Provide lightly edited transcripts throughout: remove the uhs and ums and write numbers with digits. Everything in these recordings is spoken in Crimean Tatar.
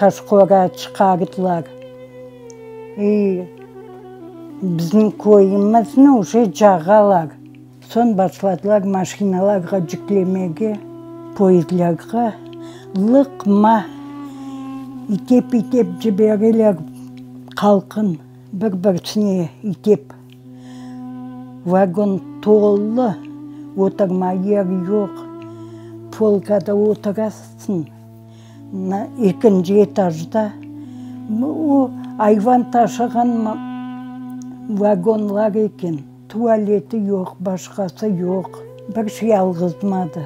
Taşqora çıqardılar. İ bizim köyümizni uje cağalar. Soñ başladılar maşinalarğa yüklemege, poyezdlerge. Lıqma itep-itep cibereler halqın, bir-birisine itep. Vagon tolu, oturma yer yoq. Polkada oturasıñ, ekinci etajda. O ayvan taşığan vagonlar eken. Tualeti yoq, başqası yoq. Bir şey alğızmadı.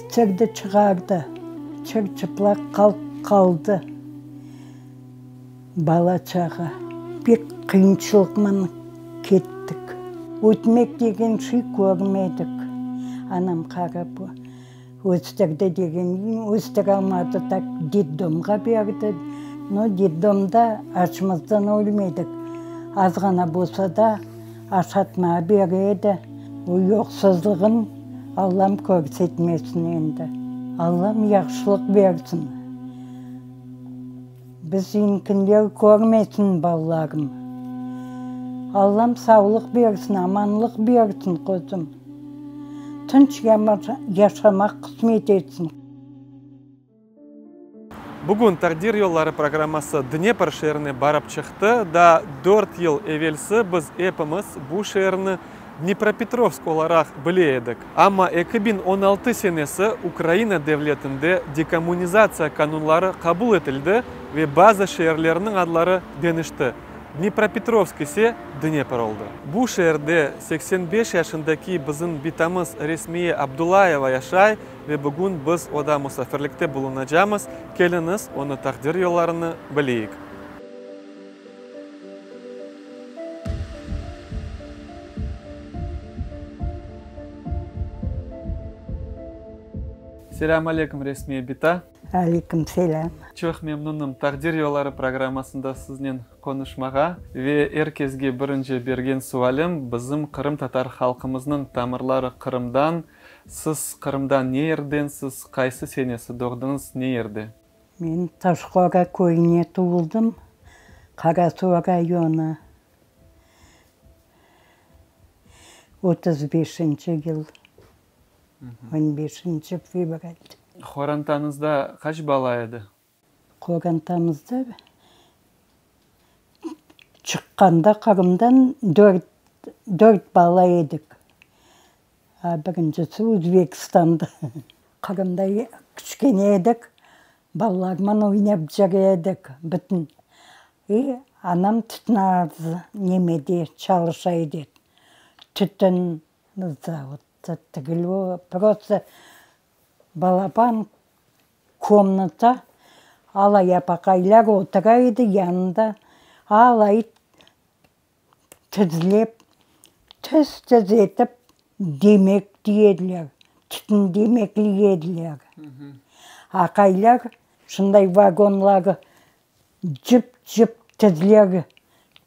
Sirdi çıqardı, çır-çıplaq qalq qaldı bala-çağa. Pek qıyınçılıqman kettik. Ötmek degen şey körmedik. Anam qarap östürdi degen, östüralmadı, tak detdomğa berdi. No, detdomda açımızdan ölmedik. Azğana bolsa da, aşatmağa bere edi. O yoqsuzlığın Allam körsetmesin endi. Allam yahşılıq bersin. Bizinkiler körmesin balalarım. Allam savlıq bersin, amanlıq bersin, quzum. Tınç yaşamaq qısmet etsin. Bugün Taqdir yolları programması Dnepr şeerine barıp çıqtı. Daa dört yıl evelsi biz epimiz bu şeerni Dnepropetrovsk olaraq bile edik. Amma 2016 senesi Ukraina devletinde dekommunizatsiya qanunları qabul etildi ve bazı şeerlerniñ adları deñişti, Dnepropetrovsk ise Dnepr oldı. Bu şeerde 85 yaşındaki bizim bitamız Resmiye Abdullayeva yaşay ve bugün biz oda musafirlikte bulunacamız. Keliñiz, onı taqdir yollarını bileyik. Selâm aleyküm, Resmiye bita. Aleyküm selâm. Çoq memnunım Taqdir yolları programmasında siznen qonuşmağa ve er kesge birinci bergen sualim, bizim qırımtatar halqımıznıñ tamırları Qırımdan, siz Qırımda ne yerdensiz, qaysı senesi doğdıñız, ne yerde? Men Taşqora köyüne tuvuldım, Qarasuv rayonı, 35-inci yıl, on beşinci fevral. Qorantañızda qaç bala edi? Qorantamızda çıqqanda Qırımdan dört, dört bala edik. Birincisi Özbekistanda. Qırımda kiçkene edik, balalarman oynap cüre edik bütün. E, anam tütün nemede çalışa edi, tütün zavodda tügül o, prosto balaban komnata, alay apaqaylar otura edi yanında, alay Tizlep, tüz-tüz etip demek tiyediler, tütün demekli ediler. Aqaylar şunday vagonları cıp-cıp tizler,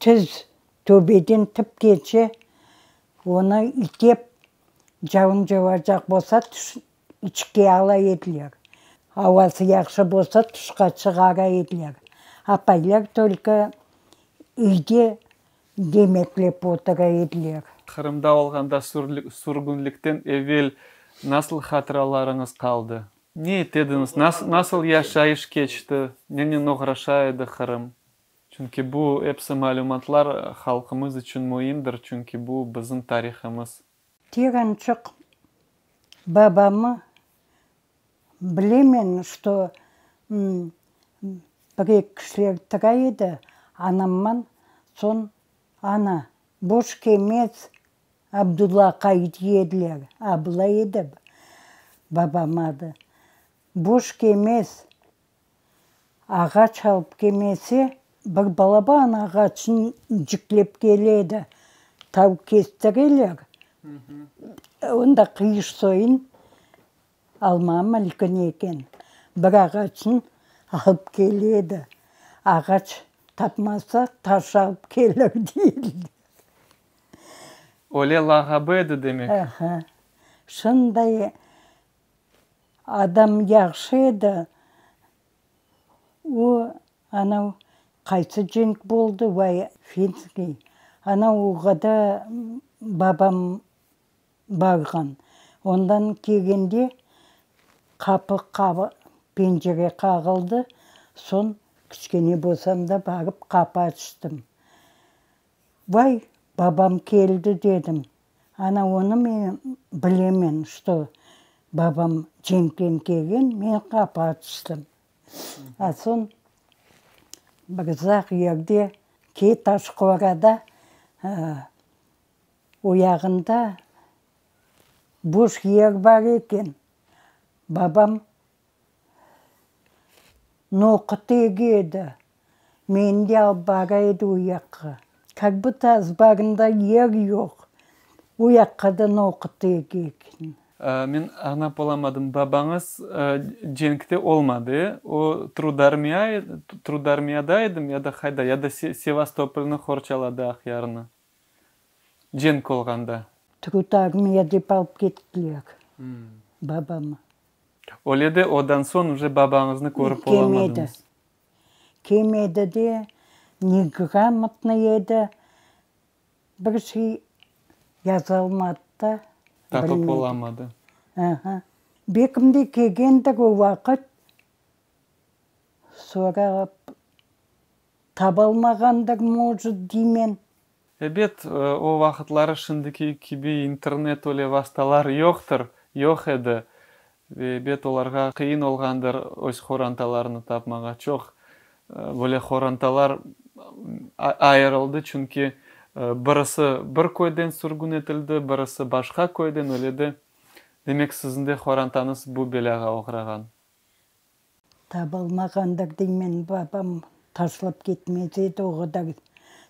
tüz töbeden tipkece onı itep, cavun cavacaq bolsa, içke ala ediler. Avası yahşı bolsa, tışqa çıqara ediler. Apaylar tolko üyde demeklep otura ediler. Qırımda olğanda sürgünlikten evel nasıl hatıralarıñız qaldı? Ne etediñiz, nasıl yaşayış keçti, nenen oğraşa edi Qırım? Çünki bu episi malümatlar halqımız içün müimdir, çünki bu bizim tarihımız. Terençıq babamı bilemen, çto bir-eki kişiler tura edi, anamman soñ, ana, boş kelmez, Abdulla aqay dey ediler, Abla edi babam adı, boş kelmez, Ağaç alıp kelmese, bir balaban ağaçnı cüklep kele edi. Tav kestireler, onda qıyış soyun alma mülkün eken. Bir ağaçnı alıp kele edi. Ağaç tapmasa, taş alıp kelir, dey ediler. Öyle lağabı edi demek. Aha. Şunday Adam yahşı edi. O, anav qaysı cenk boldı, vay, finskiy, anav oğada babam barğan. Ondan kelgende qapı pencere qağıldı, soñ kiçkene bolsam da barıp qapı açtım. Vay, babam keldi dedim. Ana onı men bilemen, çto babam cenkten kelgen, men qapı açtım. A soñ bir uzaq yerde, ki taş qorada, o yağında boş yer bar eken. Babam noqut ege edi. Meni de alıp bara edi o yaqqa. Kak budto azbarında yer yoq. O yaqqa da noqut ege eken. Men añlap olamadım, babañız cenkte olmadı, e? O trudarmiya, trudarmiyada edimi ya da qayda, ya da Sevastopolnı qorçaladı, Aqyarnı, cenk olğanda? Trudarmiya dep alıp kettiler babamı. Öyle de odan soñ uje babañıznı körip olamadıñız. Kelmedi de, negramotnıy edi, bir şey yazalmadı da. Tapıp olamadı. Aha. Bekim de kelgendir o vaqıt, sorap tabalmağandır, может, deymen. Ebet, o vaqıtları şimdiki kibi internet öyle vastalar yoqtır, yoq edi. Ve ebet, olarğa qıyın olğandır öz qorantalarını tapmağa. Çoq böyle qorantalar ayırıldı, çünki birisi bir köyden sürgün etildi, birisi başqa köyden, öyle de. Demek, siziñ de qorantañız bu belâğa oğrağan. Tabılmağandır deymen, babam taşlap ketmez edi o qadar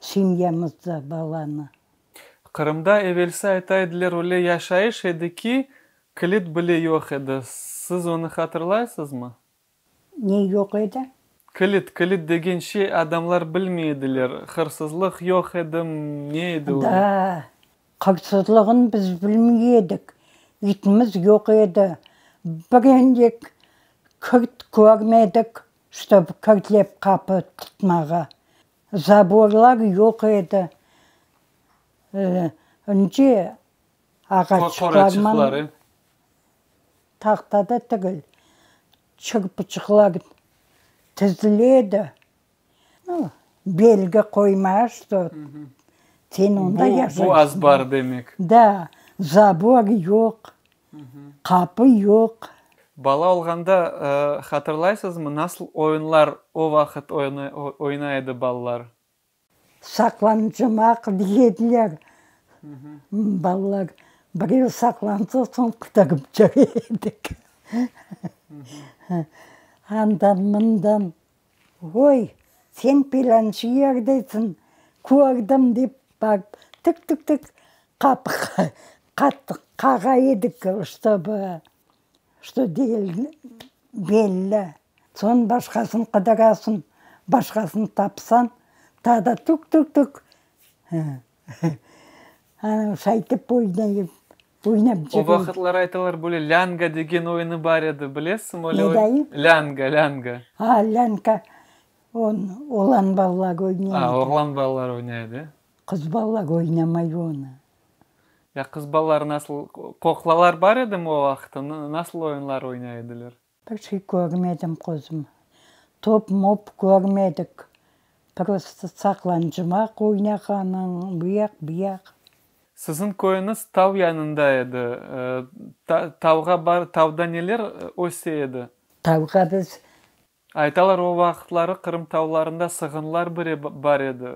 semyamızda balanı. Qırımda evelsi ayta ediler, öyle yaşayış edi ki, kilit bile yoq edi. Siz onı hatırlaysızmı? Ne yoq edi? Kilit, kilit degen şey adamlar bilmey ediler. Hırsızlıq yoq edi, ne edi öyle? Da, Qırsızlığın biz bilmey edik, itimiz yoq edi, bir endek kirt körmedik, ştob kirtlep qapı tutmağa. Zaborlar yoq edi. Ince ağaçlarman tahtada tigil, çırpıçıqlar tizile edi. Belgi qoyma, şto sen onda yaşaysıñ. Bu azbar demek. Da, zabor yoq, qapı yoq. Bala olğanda hatırlaysızmı, nasıl oyunlar o vaqıt oynay edi balalar? Saqlançımaq dey ediler balalar. Birev saqlansa, soñ qıdırıp cüre edik. Andan, mından. Oy, sen pelânçı yerdesiñ, kördim, dep barıp, tik-tik-tik qapı qağa edik, ştobı, çto belli. Soñ başqasını qıdırasıñ, başqasını tapsañ, taa da tuk-tuk-tuk, ana şaytip oynayıp, oynap O cüreyik. vaqıtları aytalar, böyle lânga degen oyunı bar edi, bilesiñmi öyle Ne oyun? dayı? Lânga, lânga. A, lânka, onı oğlan balalar oynay A, edi. oğlan balalar oynay edi. Qız balalar oynamay onı. Ya qız balalar nasıl, qoqlalar bar edimi o vaqıtta, nasıl oyunlar oynay ediler? Bir şey körmedim, quzum. Top-mop körmedik. Prosto saqlançımaq oynağanıñ, bu yaq, bu yaq. Siziñ köyüñiz tav yanında edi. Tavğa bar, tavda neler öse edi? Tavğa biz. Aytalar, o vaqıtları Qırım tavlarında sığınlar bile bar edi.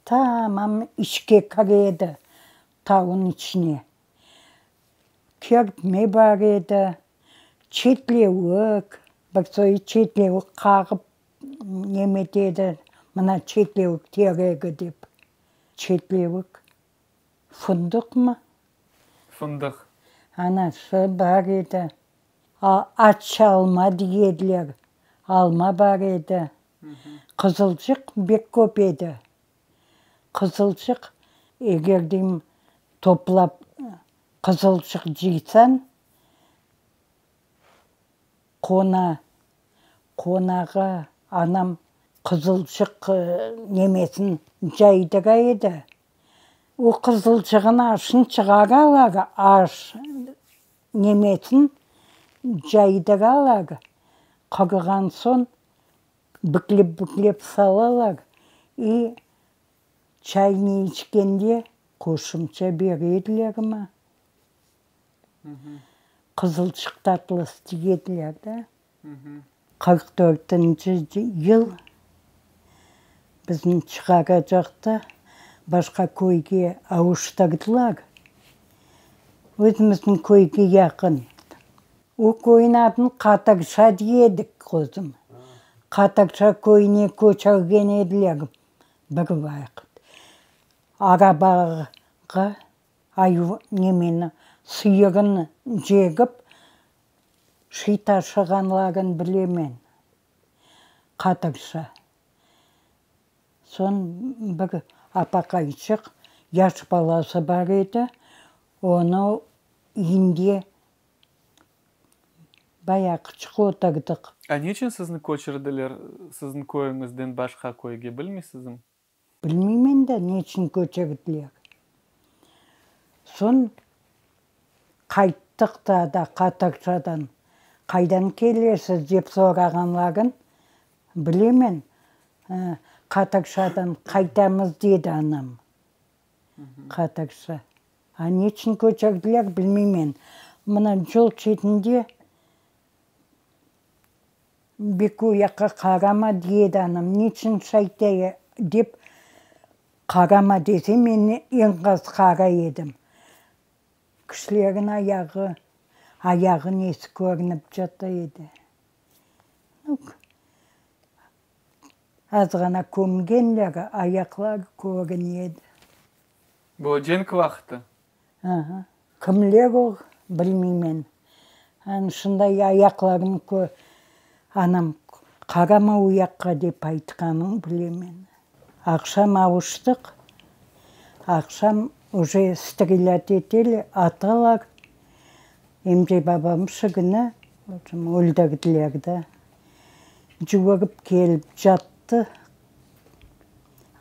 Tamam içke kire edi, tavnıñ içine. Kertme bar edi, çetlevik, bir soyu çetlevik qağıp nemete edi, mına çetlevik teregi dep. Çetlevik, fındıqmı? Fındıq. Ana, şu bar edi. Aç alma dey ediler, alma bar edi. Qızılçıq bek köp edi. Qızılçıq, eger deyim, toplap qızılçıq cıysañ, qona, qonağa. Anam qızılçıq nemesin caydıra edi. O qızılçığın aşın çıqaralar, aş nemesin caydıralar, quruğan soñ büklep-büklep salalar i çayni içkende qoşumça bere edilermi? Qızılçıq tatlısı dey ediler da. 44-nci yıl bizni çıqaracaqta başqa köyge avuştırdılar. Özümizniñ köyge yaqın. O köyniñ adını Qatırşa dey edik, qozum. Qatırşa köyüne köçürgen ediler bir vaqıt. Arabağa ayuv nemeni, sıyırını cegip, Şiy taşığanların bilemen, qatırşa. Soñ bir apaqayçıq, yaş balası bar edi, onı üyünde bayağı qıçıq oturdıq. A neçün sizni köçürdiler siziñ köyüñizden başqa köyge, bilmeysizmi? Bilmeymen de, neçün köçürdiler. Soñ qayttıq da da Qatırçadan. Qaydan kelesiz dep sorağanların bilemen. Qatırçadan qaytamız dedi anam. Qatırça. A neçün köçürdiler bilmeymen. Mına yol çetinde Bek o yaqqa qarama, dey anam, niçün şaytay dep qarama dese, men eñ az qaray edim. Kişilerniñ ayağı, ayağı nesi körünip yata edi. Azğana kömgenler, ayaqları körüne edi. Bu cenk vaqtı? Aha. Kimler o, bilmeymen. Ana şunday ayaqlarını kö, anam, qarama o yaqqa dep aytqanın bilemen. Aqşam avuştıq. Aqşam uje strelât eteler, atalar. Emce babam şıgını öldürdiler da. Cuvurıp kelip cattı.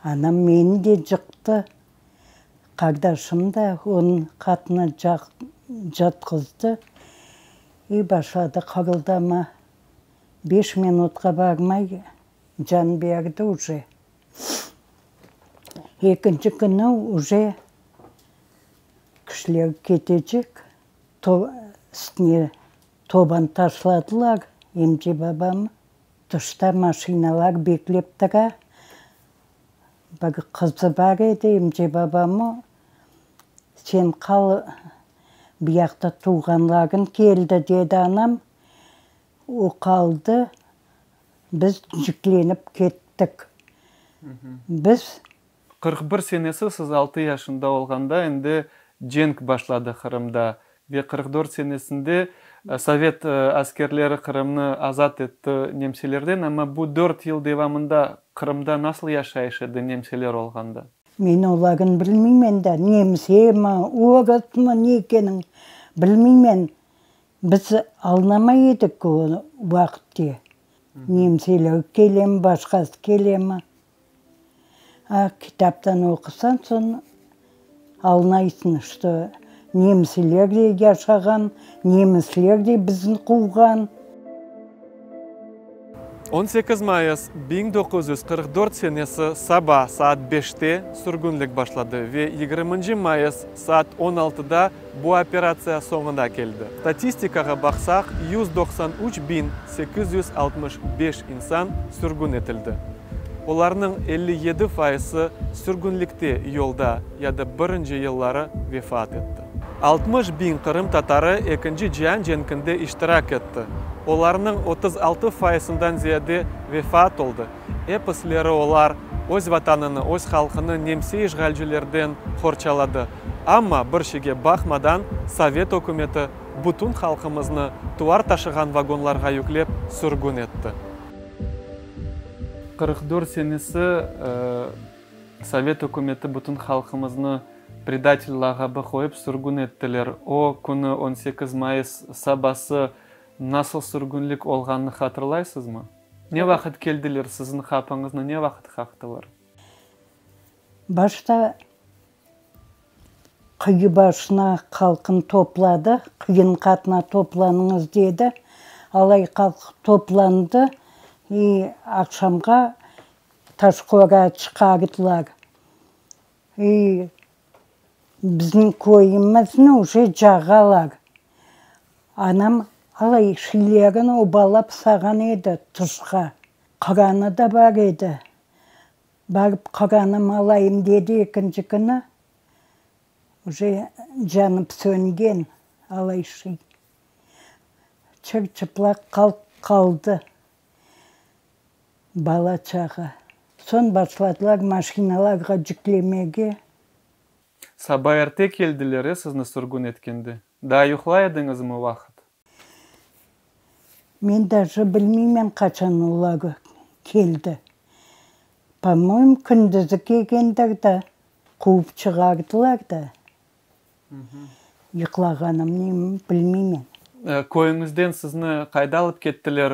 Anam meni de cıqtı. Qardaşım da onıñ qatına catqızdı i başladı qırıldama. Beş minutqa barmay can berdi uje. Ekinci künü uje kişiler ketecek, üstüne tobanı taşladılar emce babamı. Tışta maşinalar beklep tura. Bir qızı bar edi, emce babamı, sen qal, bu yaqta tuvğanlarıñ keldi, dedi anam. O qaldı, biz cüklenip kettik. Biz. 41 senesi siz altı yaşında olğanda endi cenk başladı Qırımda ve 44 senesinde sovet askerleri Qırımnı azat etti nemselerden, amma bu dört yıl devamında Qırımda nasıl yaşayış edi nemseler olğanda? Men olarnı bilmeymen da, nemsemi, orısmı, ne ekenin bilmeymen. Biz añlamay edik o vaqıtte, nemseler kelemi, başqası kelemi. A, kitaptan oqusañ, soñ añlaysıñ, çto nemseler de yaşağan, nemisler de bizni quvğan. 18 mayıs 1944 senesi saba saat beşte sürgünlik başladı ve yigirminci mayıs saat on altıda bu operatsiya soñuna keldi. Statistikağa baqsaq, 193 865 insan sürgün etildi. Olarnıñ 57 fayızı sürgünlikte yolda ya da birinci yılları vefat etti. 60 biñ qırımtatarı Ekinci cian cenkinde iştirak etti. Olarnıñ 36 fayızından ziyade vefat oldı. Episleri olar öz vatanını, öz halqını nemse işğalcilerden qorçaladı. Amma bir şeyge baqmadan sovet ükümeti bütün halqımıznı tuvar taşığan vagonlarğa yüklep sürgün etti. 44 senesi sovet ükümeti bütün halqımıznı predatel lağabı qoyıp sürgün ettiler. O künü 18 mayıs sabası nasıl sürgünlik olğanını hatırlaysızmı? Ne vaqıt keldiler, siziñ qapıñıznı ne vaqıt qaqtılar? Başta quyu başına halqnı topladı, quyunıñ qatına toplanıñız dedi. Alay halq toplandı i aqşamğa Taşqora çıqardılar. İ bizim köyümizni uje cağalar. Anam alay şiylerini obalap sağan edi tışqa. Quranı da bar edi. Barıp Quranımı alayım dedi ekinci künü, uje canıp söngen alay şiy. Çır-çıplaq qalq qaldı. Bala-çağa. Soñ başladılar maşinalarğa yüklemege. Saba erte keldiler, e, sizni sürgün etkende? Daa yuqlay ediñizmi o vaqıt? Men daje bilmeymen qaçan olar keldi. Po-moyemu, kündüzi kelgendir da, quvıp çıqardılar da. Yuqlağanımnı bilmeymen. Köyüñizden sizni qayda alıp kettiler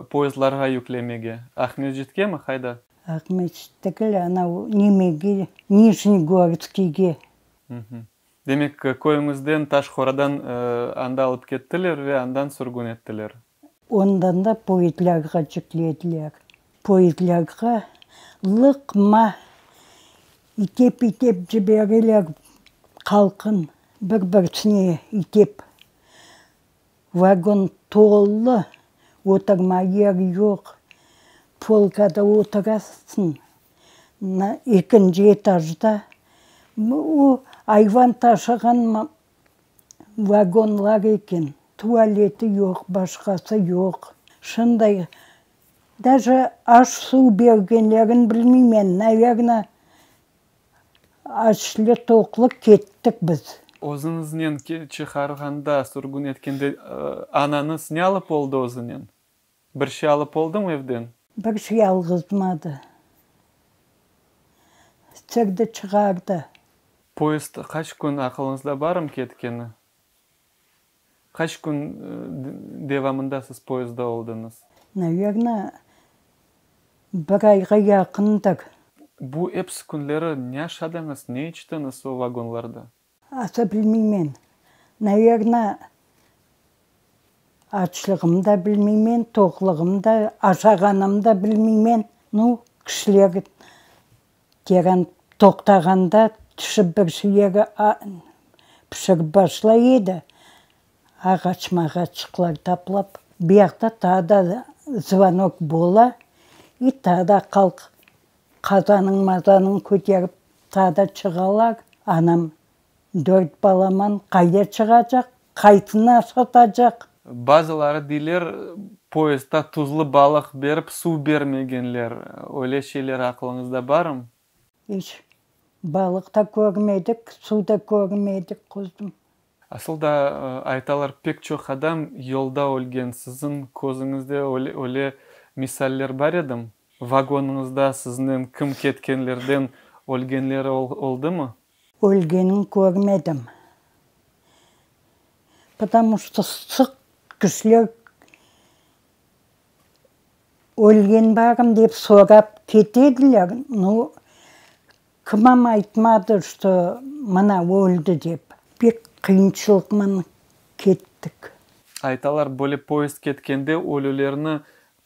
poyezdlarğa yüklemege? Aqmescitkemi, qayda? Aqmescit degil, anav nemege, Nijnegorskiyge. Demek, köyüñizden, Taşqoradan anda alıp kettiler ve andan sürgün ettiler. Ondan da poyezdlarğa yüklediler. Poyezdlarğa lıqma itep-itep cibereler halqın, bir-birsine itep. Vagon tolu, oturma yer yoq. Polkada oturasıñ, ekinci etajda. O ayvan taşığan Vagonlar eken, tualeti yoq, başqası yoq. Şunday, daje aş-suv bergenlerini bilmeymen, naverno, açlı-toqlu kettik biz. Özüñiznen çıqarğanda, sürgün etkende, anañız ne alıp oldı özünen? Bir şey alıp oldımı evden? Bir şey alğızmadı. Sirdi çıqardı. Poyezd qaç kün aqılıñızda barmı ketkeni? Qaç kün devamında siz poyezdda oldıñız? Naverno, bir ayğa yaqındır. Bu episi künleri ne aşadıñız, ne içtiñiz o vagonlarda? Asa bilmeymen. Naverno, açlığımnı da bilmeymen, toqlığımnı da, aşağanımnı da bilmeymen. Nu, kişiler teren toqtağanda tüşip bir şeyler pişirip başlay edi, ağaç-mağaçıqlar taplap. Bu yaqta taa da zvonok bola, i taa da halq Qazanıñ-mazanıñ köterip taa da çığalar. Anam dört balaman qayda çığacaq, qaysını aşatacaq? Bazıları deyler, poyezdda tuzlu balıq berip suv bermegenler. Öyle şeyler aqılıñızda barmı? İç balıq da körmedik, suv da körmedik, quzum. Asıl da, aytalar, pek çoq adam yolda ölgen. Siziñ közüñizde öyle misaller bar edimi? Vagonıñızda siznen kim ketkenlerden ölgenleri oldımı? Ölgenin körmedim. Потому что sıq kişiler ölgen barmı dep sorap kete ediler, no, Kimam aytmadı, şto mına öldi dep. Pek qıyınçılıqman kettik. Aytalar, böyle poyezd ketkende ölülerni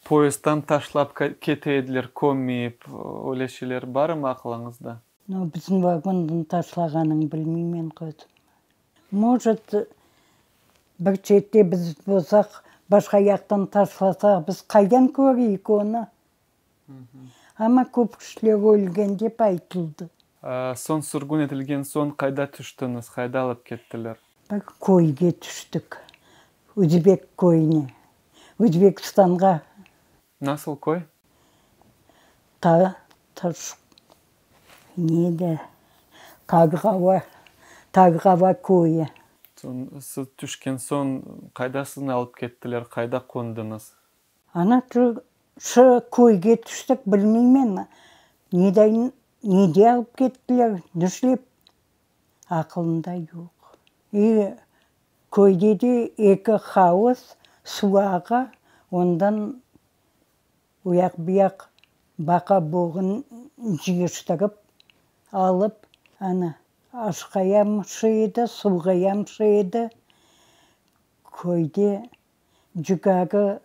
poyezddan taşlap kete ediler, kömmeyip. Öyle şeyler barmı aqılıñızda? No, bizim vagondan taşlağanın bilmeymen, qızım. Может, bir çette biz bolsaq, başqa yaqtan taşlasaq, biz qaydan köreyik onı? Amma köp kişiler ölgen dep aytıldı. Soñ sürgün etilgen soñ qayda tüştiñiz, qayda alıp kettiler? Bir köyge tüştik, Özbek köyüne, Özbekistanğa. Nasıl köy? Ta, taş, neydi, Tarğava, Tarğava köyü. Soñ siz tüşken soñ qayda sizni alıp kettiler, qayda qondıñız? Ana şu köyge tüştik, bilmeymen, nedayın, nede alıp kettiler, nişlep, aqılımda yoq. E, köyde de eki havuz, suv ağa, ondan. O yaq bu yaq baqa boğun cıyıştırıp alıp, ana, aşqayam şu edi, suvğayam şu edi. Köyde cügarı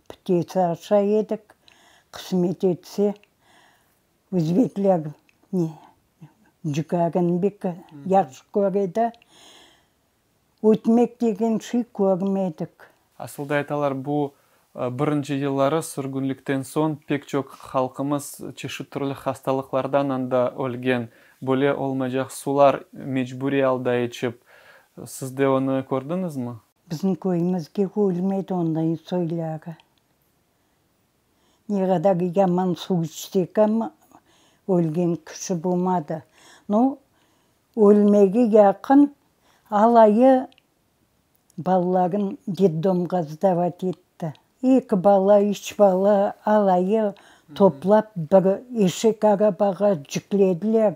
pitesi aşay edik, qısmet etse, özbekler ne, cügarını bek yahşı köre edi. Ötmek degen şey körmedik. Asıl da aytalar, bu birinci yılları sürgünlikten soñ pek çoq halqımız çeşit türlü hastalıqlardan anda ölgen, böyle olmaycaq sular mecburiy alda içip. Siz de onı kördiñizmi? Bizim köyümizge ölmedi onday soyları. Ne qadar yaman suv içsek amma, ölgen kişi bolmadı. No, ölmege yaqın alayı balaların detdomğa sdavat etti. Eki bala, üç bala alayı toplap bir eşek arabağa yüklediler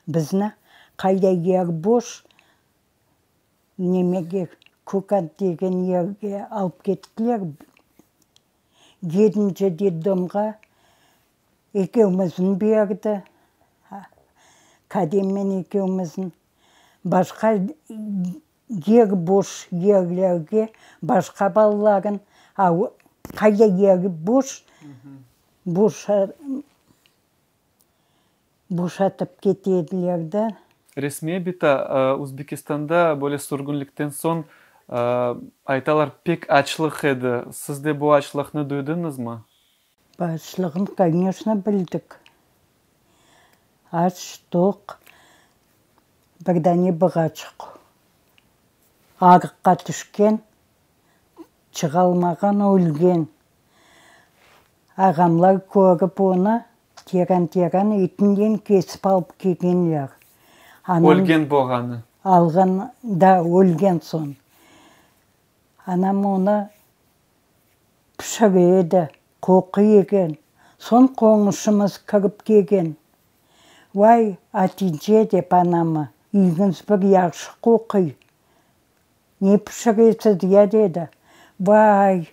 bizni. Qayda yer boş, Nemege, Kökant degen yerge alıp kettiler. Yedinci detdomğa ekevimizni berdi. Kademmen ekevimizni. Başqa yer boş yerlerge başqa balaların, a qayda yer boş, boş Boşatıp kete ediler da. Resmiye bita, Özbekistanda böyle sürgünlikten soñ, aytalar, pek açlıq edi. Siz de bu açlıqnı duydıñızmı? Bu açlığın, koneçno, bildik. Aç, toq, bir dane bığaçıq arıqqa tüşken, Çıqalmağan ölgen. Ağamlar körip onı, teran-teran etinden kesip alıp kelgenler. Anam Ölgen boğanı. Alğan, da, ölgen soñ. Anam onı pişire edi, qoquy eken. Soñ qoñuşımız kirip kelgen. Vay, Atice, dep anamı, üyüñiz bir yahşı qoquy. Ne pişiresiz ya, dedi. Vay,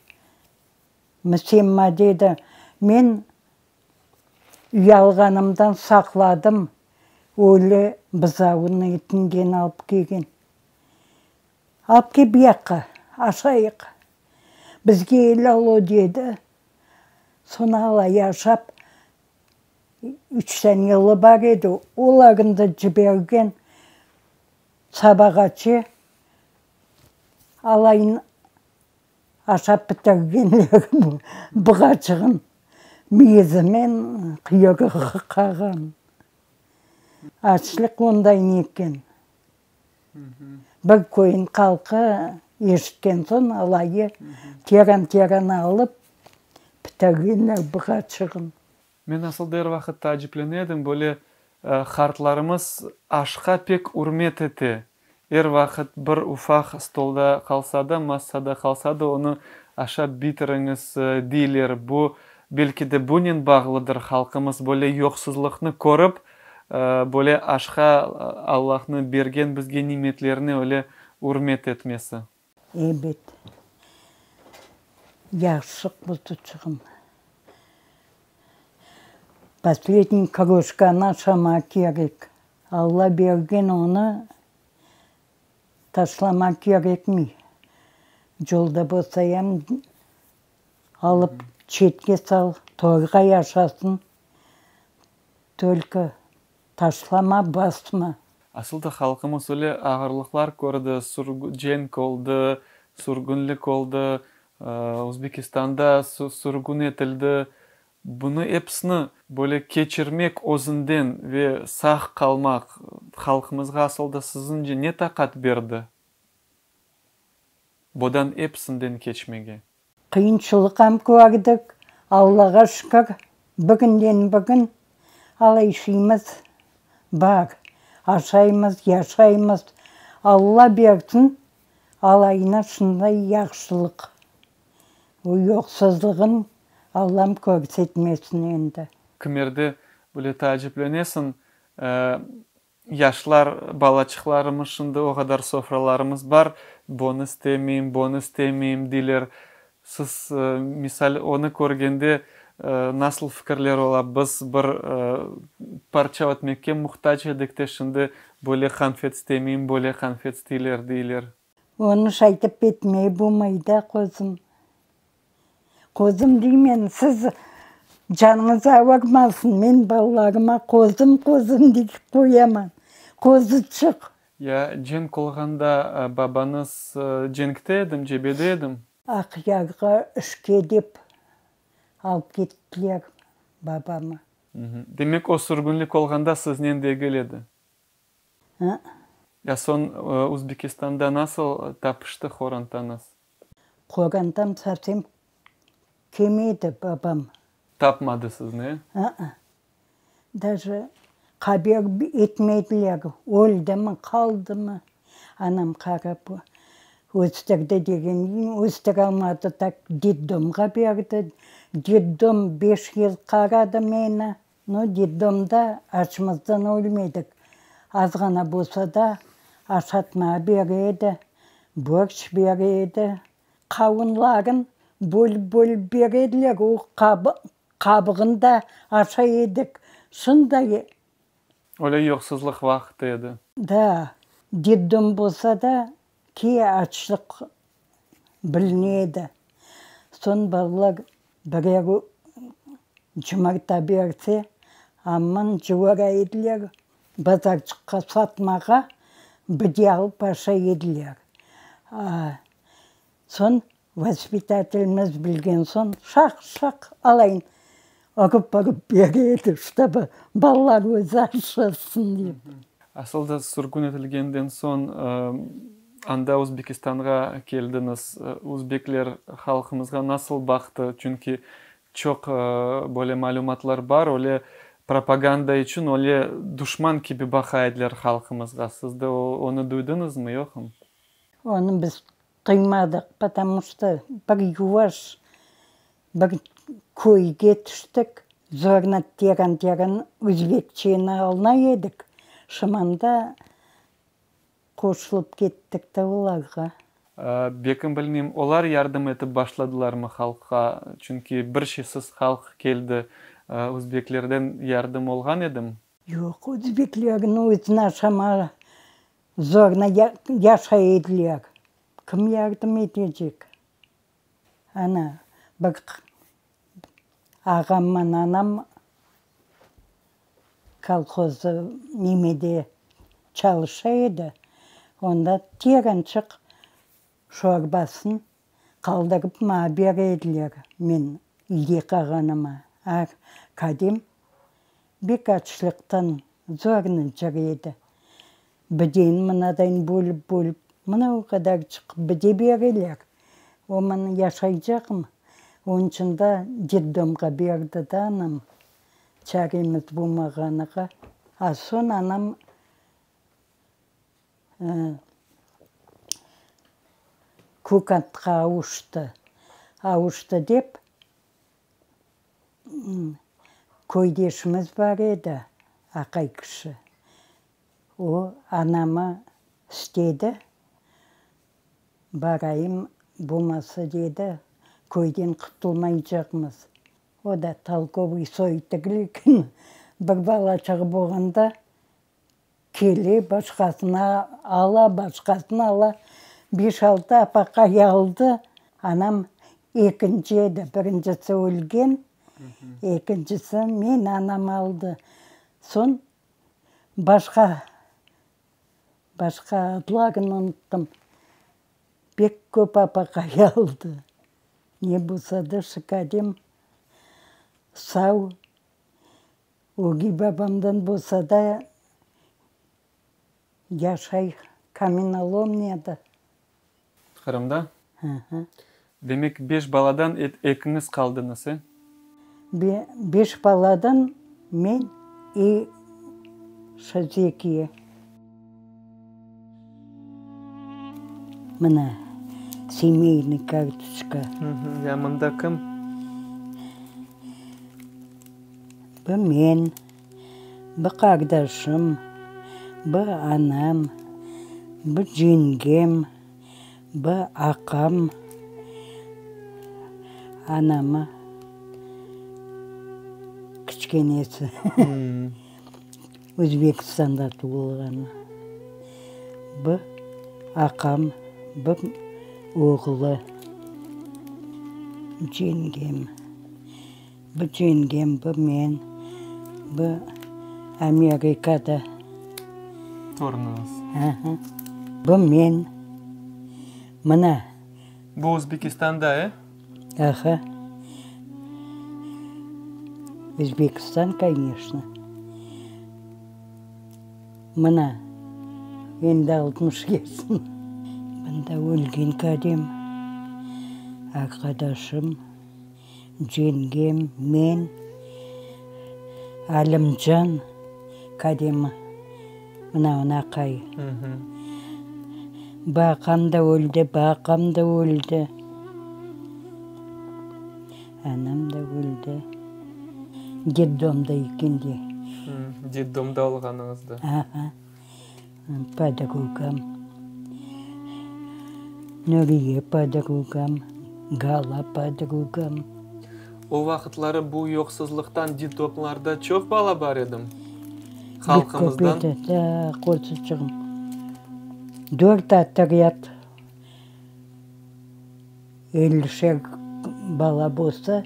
Müsemma, dedi, men uyalğanımdan saqladım, ölü bızavnı etinden alıp kelgen. Alıp kel bu yaqqa, aşayıq. Bizge elâl o, dedi. Soñ alay aşap, üç dane yılı bar edi, olarnı da cibergen. Sabağaçı alayın aşap bitirgenler bığaçığın miyizinen quyruğı qalğan. Açlıq onday eken. Bir köyün halqı eşitken soñ alayı teran-teran alıp bitirgenler bığaçığın. Men asıl da er vaqıt taaciplene edim, böyle qartlarımız aşqa pek ürmet ete. Er vaqıt bir ufaq stolda qalsa da, massada qalsa da, onı aşap bitiriñiz, deyler. Bu, belki de, bunen bağlıdır, halqımız böyle yoqsuzlıqnı körip, böyle aşqa, Allahnıñ bergen bizge nimetlerine öyle ürmet etmesi. Ebet, yahşı quzuçığım. Posledniy kroşkanı aşamaq kerek. Alla bergen onı taşlamaq kerekmey. Yolda bolsayam, alıp çetke sal, torğay aşasın, tolko Taşlama, basma. Asıl da halqımız öyle ağırlıqlar kördi, cenk oldı, sürgünlik oldı, Özbekistanda sürgün etildi. Bunı episini böyle keçirmek özünden ve sağ qalmaq halqımızğa asıl da siziñce ne taqat berdi? Bodan episinden keçmege. Qıyınçılıq am kördik, Allağa şükür, bugünden bugün alay şeyimiz bar, aşaymız, yaşaymız. Alla bersin alayına şunday yahşılıq. O yoqsuzlığın Allam körsetmesin endi. Kimerde böyle taaciplenesiñ, Yaşlar, balaçıqlarımız şimdi o qadar sofralarımız bar, bonı istemeyim, bonı istemeyim, deyler. Siz, misal, onı körgende nasıl fikirler ola, biz bir parça ötmekke muhtac edik de, şimdi böyle qanfet istemeyim, böyle qanfet isteyler, deyler. Onı şaytip etmey bulmay da, qozum. Qozum deymen, siz canıñız ağırmasın, men balalarıma qozum, qozum deyip qoyaman. Qozuçıq. Ya cenk olğanda babañız cenkte edim, cebede edim? Aqyarğa işke dep alıp kettiler babamı. Demek, o sürgünlik olğanda siznen degil edi? I. Ya soñ Özbekistanda nasıl tapıştı qorantañız? Qorantam sovsem kelmedi babam. Tapmadı sizni? I-ı. Daje haber etmediler, öldimi, qaldımı. Anam qarap östürdi degenden östüralmadı, tak detdomğa berdi. Detdom beş yıl qaradı meni. No, detdomda açımızdan ölmedik. Azğana bolsa da aşatmağa bere edi, borşç bere edi. Qavunların bölip-bölip bere ediler, o qabığını da aşay edik. Şunday. Öyle yoqsuzlıq vaqtı edi. Da, detdom bolsa da, ki açlıq biline edi. Soñ balalar birer cımırta berse, aman cuvara ediler, bazarçıqqa satmağa bir de alıp aşay ediler. Soñ vaspitatelimiz bilgen soñ, şaq-şaq alayın urıp-urıp bere edi, ştobı balalar özü aşasın dep. Asıl da sürgün etilgenden soñ anda Özbekistanğa keldiñiz. Özbekler halqımızğa nasıl baqtı? Çünki çoq böyle malümatlar bar, öyle propaganda içün öyle duşman kibi baqa ediler halqımızğa. Siz de onı duydıñızmı, yoqmı? Onı biz Qıymadıq, potomu što bir yuvaş bir köyge tüştik, zorna teren-teren özbekçeni añlay edik, şımanda qoşulıp kettik de olarğa. Bekim bilmeyim, olar yardım etip başladılarmı halqqa, çünki bir şeysiz halq keldi, özbeklerden yardım olğan edimi? Yoq, özbeklerniñ özüni aşamağa Zorla yaşay ediler. Kim yardım etecek? Ana, bir ağamman anam kolhozda nemede çalışa edi, onda terençik şorbasın qaldırıp maña bere ediler, men üyde qalğanıma. A kadem bek açlıqtan zornen cüre edi. Bideni mınadayın bölip-bölip, mına o qadarçıq bide bereler. O mına yaşaycaqmı? Onıñ içün da detdomğa berdi da anam, çaremiz bolmağanığa. A soñ anam Kökatqa avuştı. Avuştı dep, köydeşimiz bar edi, aqay kişi. O, anamı istedi, barayım, bolmasa, dedi, köyden qutulmaycaqmız. O da tolkovıy soy tügül eken, bir balaçığı bolğanda Kele, başqasını ala, başqasını ala. Beş-altı apaqay aldı. Anam ekinci edi, birincisi ölgen, ekincisi men anam aldı. Soñ başqa, başqa adlarını unuttım, pek köp apaqay aldı. Ne bolsa da, şikâdem sağ Ögey babamdan bolsa da, yaşay Kamenolomniyada. Qırımda? Hı-hı. Demek, beş baladan ekiñiz qaldıñız, e? Beş baladan men i Şazekiye. Mına, semeynıy kartoçka. Hı-hı. Ya mında kim? Bu men, bu qardaşım, bu anam, bu cengem, bu aqam. Anamı, kiçkenesi, Özbekistanda tuvulğan. Bu aqam, bu oğlu, cengem. Bu cengem, bu men, bu Amerikada. Torunıñız. Aha. Bu men. Mına. Bu Özbekistanda, e? Aha. Özbekistan, koneçno. Mına, endi 60 yaşım. Mında ölgen kadem, arqadaşım. Cengem, men, Alimcan, kadem, mına onıñ aqayı. Baqam da öldi, baqam da öldi. Anam da öldi. Detdomda ekende. Detdomda olğanıñızda. Aha. Podrugam, Nuriye podrugam, Gala podrugam. O vaqıtları bu yoqsuzlıqtan detdomlarda çoq bala bar edim? Halqımızdan. Pek köp edi, da, qozuçığım. Dört otryad, ellişer bala bolsa,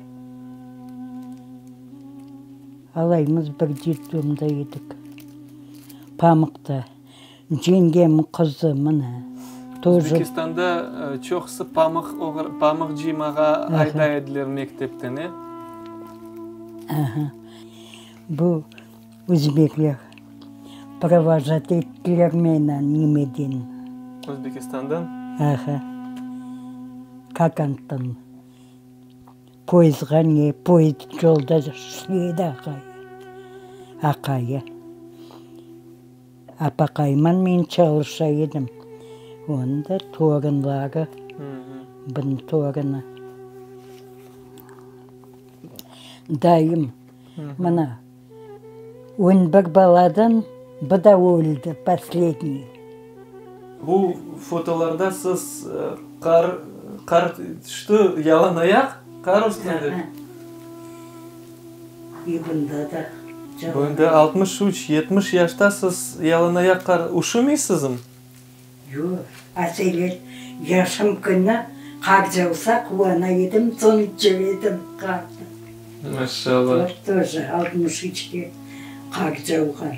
alaymız bir detdomda edik. Pamıqta. Cengem qızı mına, тоже. Özbekistanda çoqusı pamıq pamıq cıymağa ayday ediler mektepten, e? Aha. Bu özbekler provojat ettiler meni nemeden. Özbekistandan? Aha. Kakanttan. Poyezdğa ne, poyezd yolda işley aqay. Aqayı. Apaqayman men çalışa edim. Onıñ da torunları, bunıñ torunı. Dayım, mına, on bir baladan bu da öldi, posledniy. Bu fotolarda siz qar, qar tüşti, yalan ayaq qar üstünde. İ bunda da Bu endi 63, 70 yaşta siz yalan ayaq qar, üşümeysizmi? Yoq, aselet yaşım künü qar cavsa quvana edim, soñ içer edim qarnı. Maşallah. Тоже 63-te qar cavğan.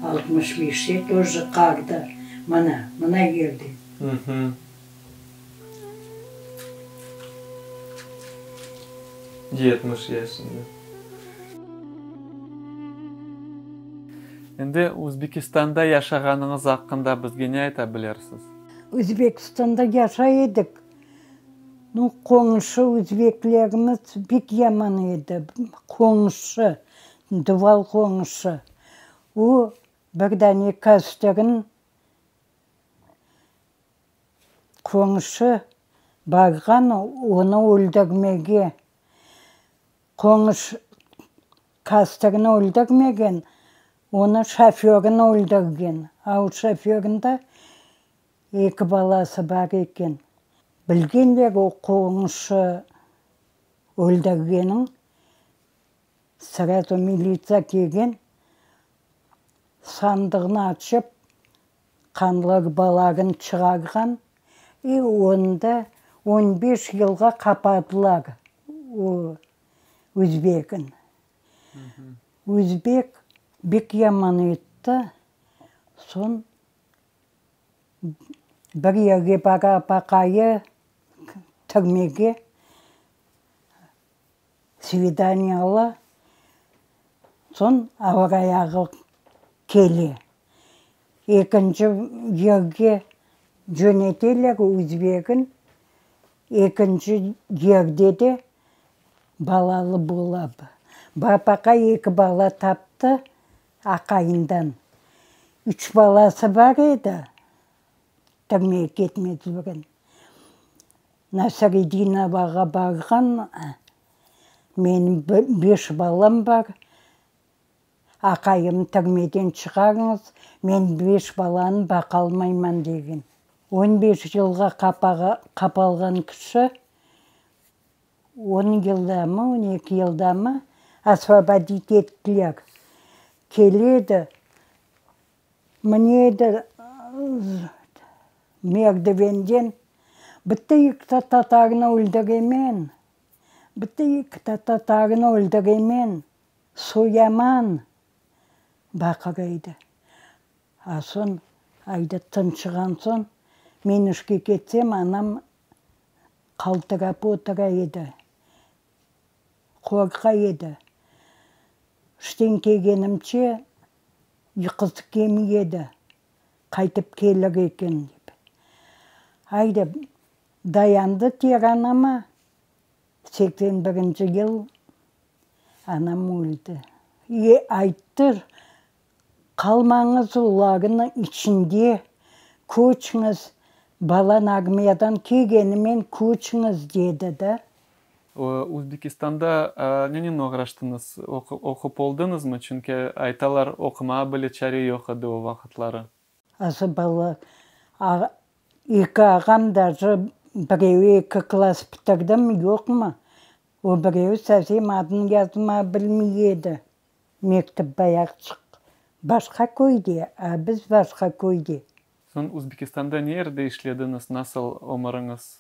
65-te тоже qarda, mına, mına yerde. 70 yaşında. Endi Özbekistanda yaşağanıñız aqqında bizge ne ayta bilersiz? Özbekistanda yaşay edik. Nu, qoñşı özbeklerimiz pek yaman edi. Qoñşı, duval qoñşı. O, bir dane kasterin Qoñşı barğan onı öldürmege. Qoñş kastırnı öldürmegen, onı şoförın öldürgen. A o şoförında eki balası bar eken. Bilgenler o qoñşı öldürgeniñ, srazu militsiya kelgen, sandığını açıp, Qanlı urbaların çıqarğan i onı da on beş yılğa qapadılar, o özbegin. Özbek bek yaman etti, soñ bir yerge bara baqayı türmege, Svidaniye ala, soñ ağır ayağı kele. Ekinci yerge cöneteler özbegin, ekinci yerde de balalı bola. Bapaqay eki bala taptı aqayından. Üç balası bar edi, türmege ketmez burun. Nasredinovağa barğan, menim beş balam bar, aqayımnı türmeden çıqarıñız, men beş balanı baqalmayman degen. On beş yılğa qapalğan kişi. On yıldamı, 12 yıldamı osvobodit ettiler. Kele edi, mine edi merdivenden, bitta ikkita tatarnı öldüremen, bitta ikkita tatarnı öldüremen, soyaman, baqıra edi. A soñ, ayda tınçığan soñ, men işke ketsem, anam qaltırap otura edi, qorqa edi. İşten kelgenimce yuqusı kelmey edi, qaytıp kelir eken dep. Ayda, dayandı ter anama, 81-nci yıl anam öldi. E, ayttı, Qalmañız olarnıñ içinde, köçñiz, balan armiyadan kelgenimen köçñiz, dedi da. Özbekistanda nenen oğraştıñız, oqup oldıñızmı? Çünki aytalar, oqumağa bile çare yoq edi o vaqıtları. Azı bala, eki ağam daje birevi eki klass bitirdimi, yoqmı, o birevi sovsem adını yazmağa bilmey edi. Mektep bayaqçıq başqa köyde, a biz başqa köyde. Soñ Özbekistanda ne yerde işlediñiz, nasıl ömüriñiz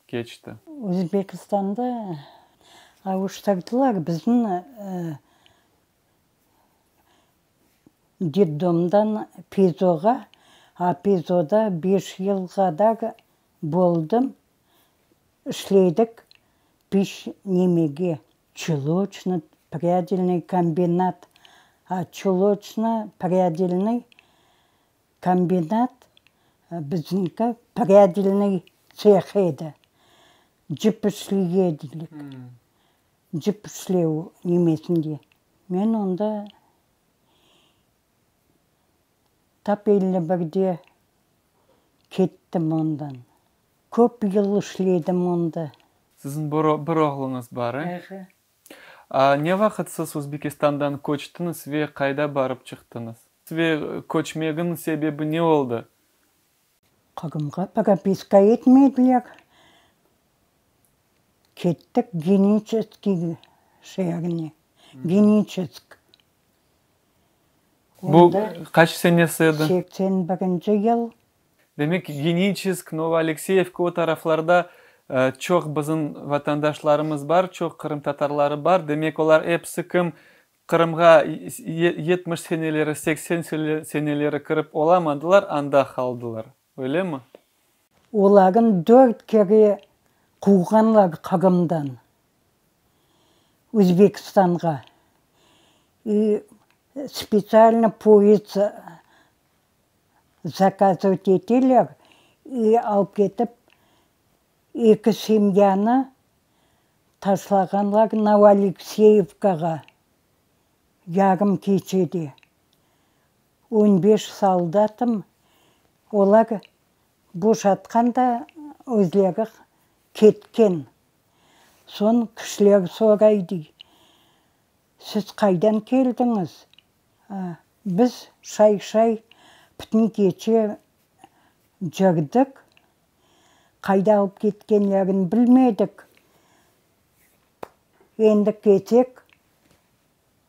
keçti? Özbekistanda avuştırdılar bizni detdomdan PİZOğa, a PİZOda beş yıl qadar boldım, işledik piş nemege, Çuloçno-prâdilnıy kombinat, a çuloçno-prâdilnıy kombinat bizimki prâdilnıy tseh edi. Cip işley edilik, cip işlev nemesinde. Men onda tap 51-de kettim ondan. Köp yıl işledim onda. Siziñ bir oğluñız bar, e? Ehe. Ne vaqıt siz Özbekistandan köçtiñiz ve qayda barıp çıqtıñız? Ve köçmegiñ sebebi ne oldı? Qırımğa propiska etmediler. Kettik Geniçeskiy şeerine, Geniçesk. Bu qaç senesi edi? 81-nci yıl. Demek, Geniçesk, Novoalekseyevka o taraflarda çoq bizim vatandaşlarımız bar, çoq qırımtatarları bar. Demek, olar episi kim Qırımğa 70 seneleri, 80 seneleri kirip olamadılar, anda qaldılar. Öylemi? Olarnı dört kere quvğanlar Qırımdan Özbekistanğa. I spetsialno poyezd zakazovat eteler i alıp ketip eki semyanı taşlağanlar Novoalekseyevkağa yarım keçede. On beş soldatım, olar boşatqan da özleri ketken. Soñ kişiler soray, dey, Siz qaydan keldiñiz? Biz şay-şay bütün gece cırdık, qayda alıp ketkenlerini bilmedik. Endi ketsek,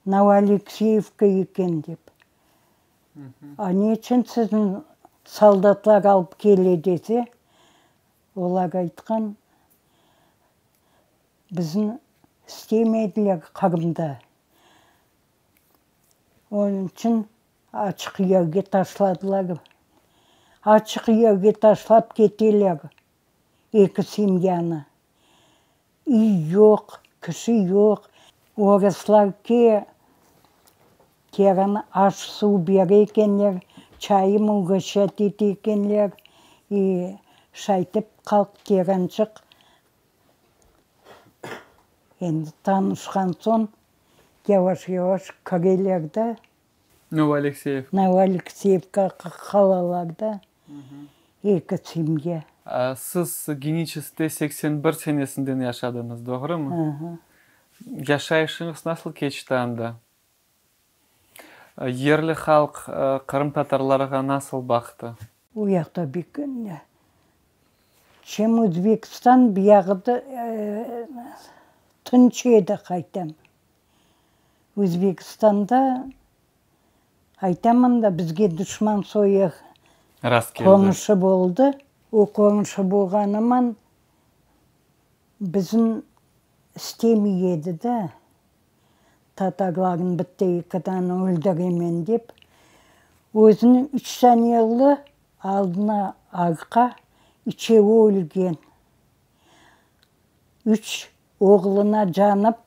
Novoalekseyevka eken dep. A ne içün sizni soldatlar alıp kele dese, olar aytqan, bizni istemediler Qırımda. Onıñ içün açıq yerge taşladılar. Açıq yerge taşlap keteler eki semyanı. Üy yoq, kişi yoq. Orıslar ki, keren aş-suv bere ekenler, çayım ugoşçat ete ekenler. I, şaytip qalq terençıq. Endi tanışqan soñ yavaş-yavaş kireler da. Novoalekseyevka. Novoalekseyevka qalalar da. Eki semya. Siz Geniçeskte 81 senesinden yaşadıñız, doğrumı? Aha. Yaşayışıñız nasıl keçti anda? Yerli halq qırımtatarlarğa nasıl baqtı? O yaqta bek. Çem Özbekistan buyağı da tınç edi qaytam. Özbekistanda aytaman da bizge duşman soyu Rast keldi. qoñşı boldı. O qoñşı bolğanıman bizim istemey edi da, tatarların bitti eki dane öldüremen dep. Özüniñ üç dane oğlu aldına arqa, üçevi ölgen. Üç oğluna canıp,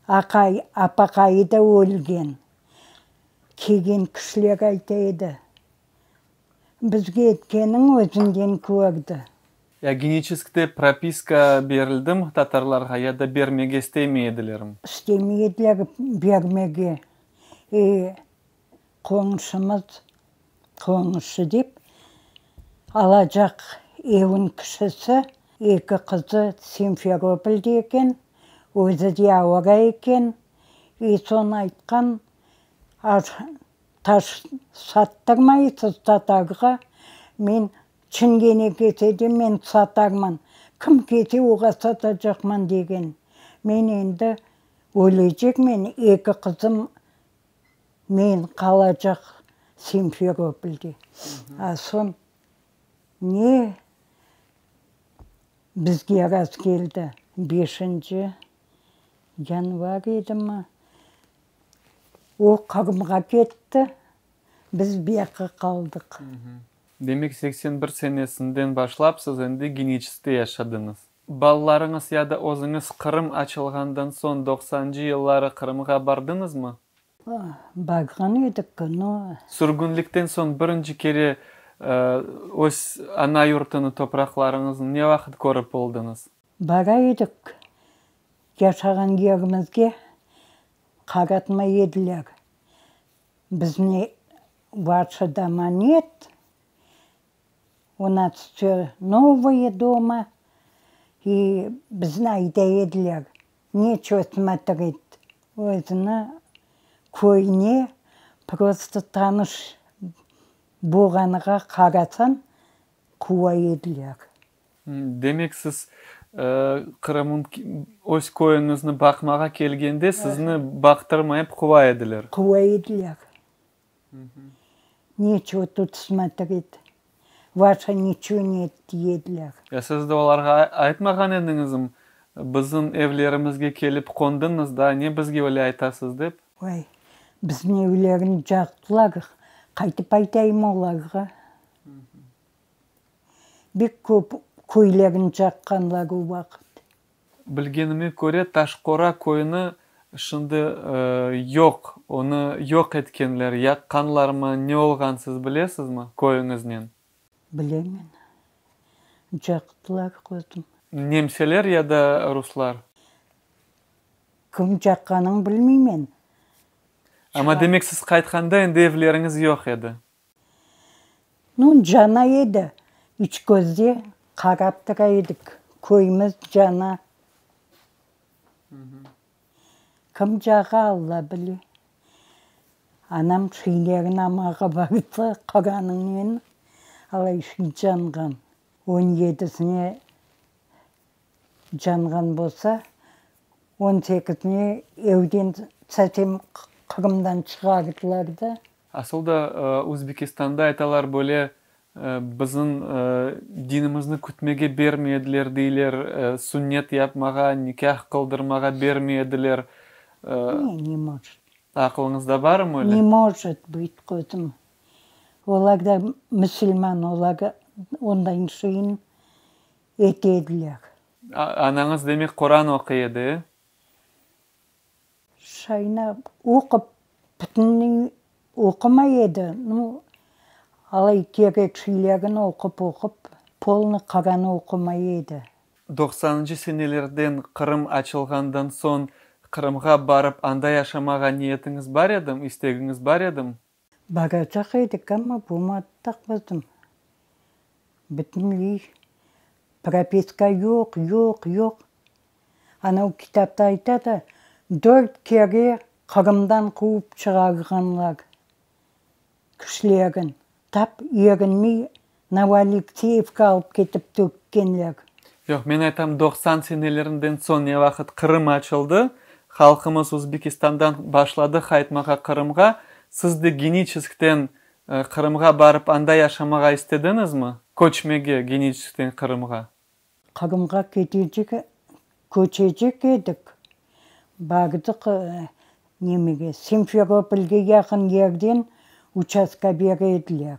aqay, apaqayı da ölgen. Kelgen kişiler ayta edi, Bizge etkeniñ özünden kördi. Ya Geniçeskte propiska berildimi tatarlarğa ya da bermege istemey edilermi? İstemey ediler bermege. E, qoñşumız, qoñşı dep, alacaq evin kişisi, eki qızı Simferopolde eken, özü de avara eken. E, soñ aytqan, Taş sattırmaysız tatarğa, men çingene kese de men satarman, kim kese oğa satacaqman degen. Men endi ölecekmen, eki qızım men qalacaq Simferopolde. A soñ ne bizge rastkeldi, beşinci yanvar edimi, O Qırımğa ketti, biz buyaqqa qaldıq. Demek, 81 senesinden başlap siz endi Geniçeskte yaşadıñız. Balalarıñız ya da özüñiz Qırım açılğandan soñ doqsancı yılları Qırımğa bardıñızmı? Barğan edik, no. Sürgünlikten soñ birinci kere öz ana yurtunı, topraqlarıñıznı ne vaqıt körip oldıñız? Bara edik, Yaşağan yerimizge qaratmay ediler. Bizni vaşi doma net, u nas vse novoye doma, i bizni ayday ediler, neçego smotret, özüni köyüne prosto tanış bolğanığa qarasañ quva ediler. Demek siz Qırımın öz köyüñizni baqmağa kelgende sizni baqtırmayıp quva ediler. Quva ediler. Neçego tut smotret, vaşa niçego net dey ediler. Ya siz de olarğa aytmağan ediñizmi, bizim evlerimizge kelip qondıñız da, ne bizge öyle aytasız dep? Vay, bizim evlerini caqtılar, qaytıp aytayım olarğa. Bek köp köylerini caqqanlar o vaqıt. Bilgenime köre, Taşqora köyüni şimdi yoq, onı yoq etkenler, yaqqanlarmı, ne olğan siz bilesizmi köyüñiznen? Bilemen. Caqtılar, qızım. Nemseler ya da ruslar? Kim caqqanın bilmeymen. Amma demek siz qaytqanda endi evleriñiz yoq edi? Nu, cana edi, üç közde qarap tura edik, köyümiz cana. Kim cağa, Alla bile. Anam şiylerini almağa barsa, qoranıñnen alay şiy canğan. On yedisine Canğan bolsa, on sekizine evden sasem Qırımdan çıqardılar da. Asıl da Özbekistanda aytalar böyle bizim dinimizni kütmege bermey ediler deyler, sünnet yapmağa, nikâh qıldırmağa bermey ediler. Ne, ne может. Aqılıñızda barmı öyle? Ne может быть, qızım. Olar da müsülman, olar ondan şeyin Ete ediler. Anañız demek Quran oquy edi, e? Şayna oqup, bütünley oqumay edi, nu, alay kerek şeylerini oqup-oqup, polnıy Quran oqumay edi. Doqsanıncı senelerden Qırım açılğandan soñ Qırımğa barıp anda yaşamağa niyetiñiz bar edim, istegiñiz bar edim? Baracaq edik, amma bolmadı da, qızım. Bütünley propiska yoq, yoq, yoq. Ana o kitapta ayta da, dört kere Qırımdan quvıp çıqarğanlar kişilerin. Tap erinmey. Novoalekseyevka alıp ketip tökkenler. Yoq, men aytam, 90 senelerinden soñ ne vaqıt Qırım açıldı, halqımız Özbekistandan başladı qaytmağa Qırımğa, siz de Geniçeskten Qırımğa barıp anda yaşamağa istediñizmi? Köçmege Geniçeskten Qırımğa? Qırımğa ketecek, köçecek edik. Bardıq nemege, Simferopolge yaqın yerden uçastka bere ediler.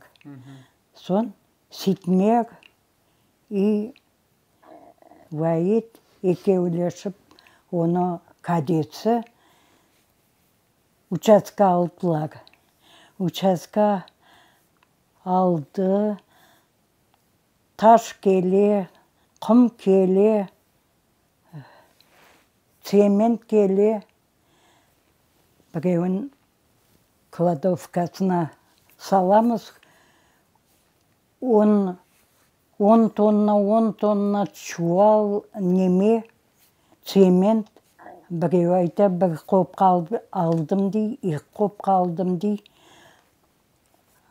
Soñ Sitmer i Vait ekevleşip onı kadetsi uçastka aldılar. Uçastka aldı. Taş kele, qum kele, tsement kele, birevniñ kladovkasına salamız, on, on tonna, on tonna çuval neme, tsement, birev ayta, bir qopqa aldım dey, eki qopqa aldım dey,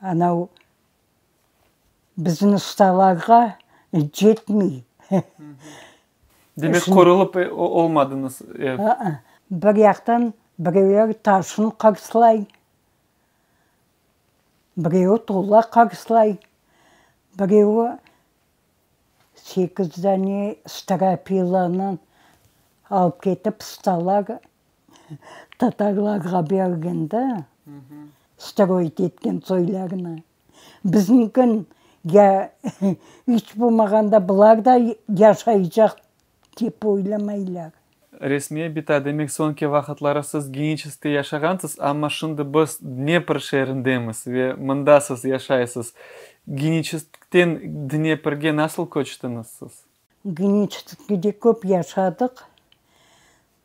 anav Bizim ustalarğa cetmey. Demek, qorulıp olmadıñız ev? Bir yaqtan birevler taşın qırslay, birevi tuğla qırslay, birevi sekiz dane strapilanı alıp ketip ustalar tatarlarğa bergen da, stroyit etken soylarını. Bizniñkin ya iç bolmağanda bular da yaşaycaq dep oylamaylar. Resmiye bita, demek soñki vaqıtları siz Geniçeskte yaşağansız, amma şimdi biz Dnepr şeerindemiz ve mında siz yaşaysız. Geniçeskten Dneprge nasıl köçtiñiz siz? Geniçeskte köp yaşadıq,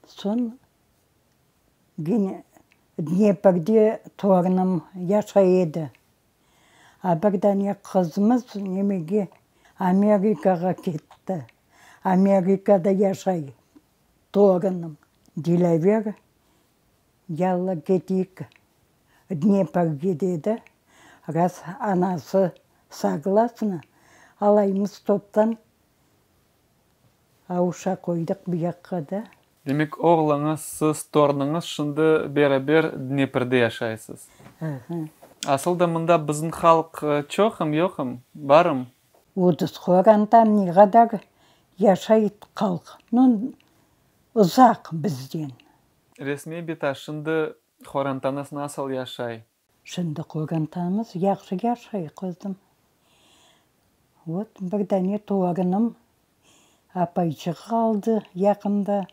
soñ Dneprde torunım yaşay edi. A bir dane qızımız nemege, Amerikağa ketti. Amerikada yaşay torunım. Dilâver, yalla keteyik Dneprge dedi. Raz anası soglasna, alaymız toptan Avuşa qoydıq bu yaqqa da. Demek, oğluñız, siz, torunıñız şimdi beraber Dneprde yaşaysız. Aha. Asıl da mında bizim halq çoqım, yoqım, barım? 30 qorantan ne qadar yaşay halq. Nu, uzaq bizden. Resmiye bita, şimdi qorantañız nasıl yaşay? Şimdi qorantamız yahşı yaşay, qızım. Vot, bir dane torunım apayçıq aldı yaqında.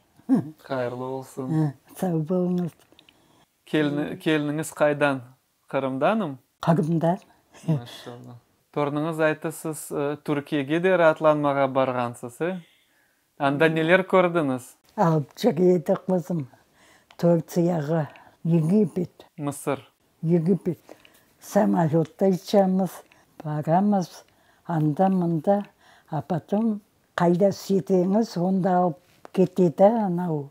Hayırlı olsun. Sağ boluñız. Keliniñiz qaydan? Qırımdanım? Qırımdan. Maşallah. Torunıñız ayttı, siz Türkiyege de raatlanmağa barğansız, e? Anda neler kördiñiz? Alıp cüre edik, qızım, Turtsiyağa, Egipet. Mısır. Egipet. Samolötta uçamız, baramız, anda-mında, a potom qayda isteseñiz, onda alıp ketedi anav.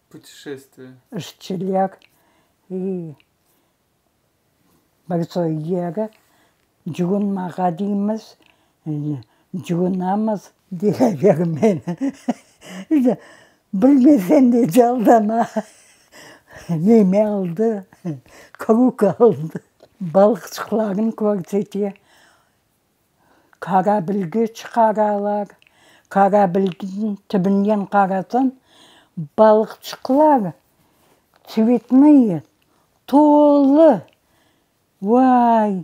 Putişestviye. İşçiler. I Bir soy yeri cuvunmağa deymiz, cuvunamız. Deyabermen, bilmesen de caldama, neme aldı, krug aldı. Balıqçıqlarnı körsete, Korablge çıqaralar. Korablniñ tübünden qarasañ, balıqçıqlar tsvetnıye, tolu. Vay,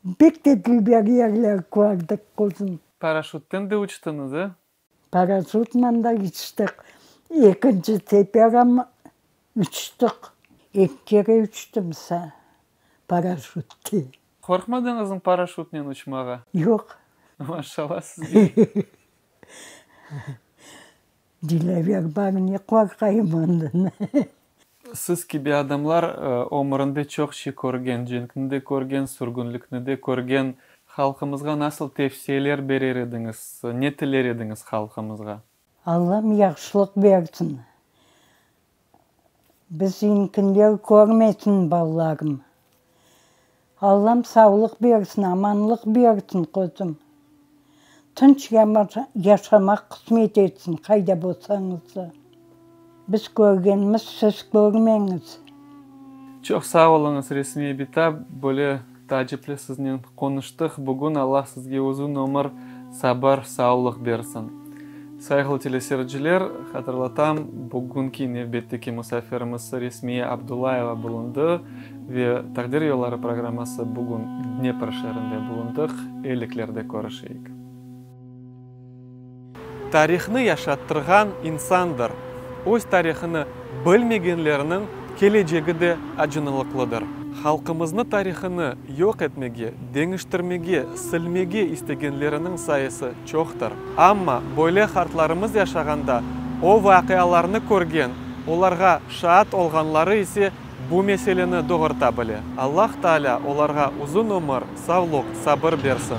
bek de dülber yerler kördik, quzum. Paraşütten de uçtıñız, e? Paraşütnen de uçtıq. Ekinci sefer em uçtıq. Eki kere uçtım paraşütte. Qorqmadıñızmı paraşütnen uçmağa? Yoq. Maşallah sizge. Dilâver bar, ne qorqayım ondan. Siz kibi adamlar ömürinde çoq şey körgen, cenkni de körgen, sürgünlikni de körgen, halqımızğa nasıl tevsiyeler berer ediñiz, ne tiler ediñiz halqımızğa? Allam yahşılıq bersin. Bizinkiler körmesin, balalarım. Allam savlıq bersin, amanlıq bersin, qozum. Tınç yaşamaq qısmet etsin, qayda bolsañız da. Biz körgenimiz siz körmeñiz. Çoq sağ oluñız, Resmiye bita, böyle taacipli siznen qonuştıq bugün. Allah sizge uzun ömür, sabır, sağlıq bersin. Sayğılı teleseyirciler, hatırlatam, bugünki nevbetteki musafirimiz Resmiye Abdullayeva bulundı ve Taqdir yolları programması bugün Dnepr şeerinde bulundıq. Eyliklerde körüşeyik. Tarihnı yaşattırğan insandır. Öz tarihını bilmegenlerniñ kelecegi de acınılıqlıdır. Halqımıznı tarihını yoq etmege, deñiştirmege, silmege istegenleriniñ sayısı çoqtır. Amma böyle qartlarımız yaşağanda o vaqialarnı körgen, olarğa şaat olğanları ise bu meseleni doğurta bile. Allah Taalâ olarğa uzun ömür, savluq, sabır bersin.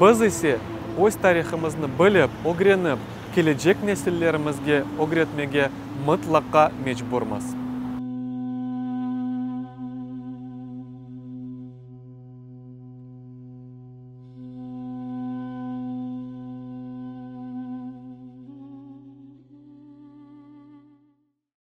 Biz ise öz tarihımıznı bilip, ögrenip, kelecek nesillerimizge ögretmege mıtlaqa mecburmız.